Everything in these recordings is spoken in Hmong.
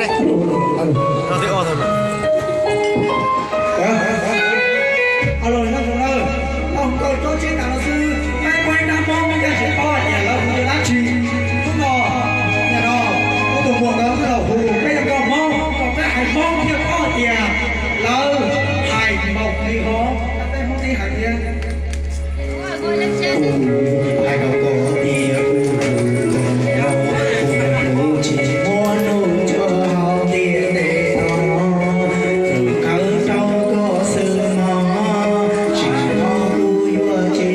Alo, alo, alo, tau nkaus tsob tsib tas no xwb, peb pab nab Hmoob Yaj Tsev paub hais tias lawv hu ua dab tsi. Hnub no, nim no, kuv tus muam nkawd twb los hu peb cov nkauj Hmoob kom peb hais Hmoob thiaj paub hais tias lawv hais npaum li hov, peb Hmoob tib hais thiab. Kuv hais rau koj tias kuv tus muam no, kuv tus tsis muaj nus nco hauv ntiaj teb no, txawm khawb rau koj xwb mog, tsis tau kuv yuav tsis lus.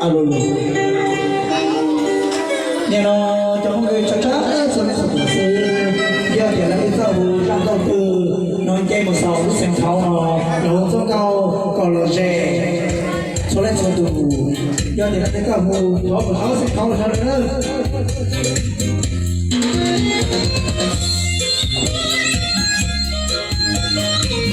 Alo, nim no cov phooj ywg tshab tshab txhua leej txhua tus xwb, yog tias leej twg txawj hu zaj nkauj twg no ces mus xaus lub xeev thaum no, lawv hu txoj nkauj kom lom zem txhua leej txhua tus. Yog tias leej twg txawj hu thov mus xaus lub xeev thaum no sawv daws nawb.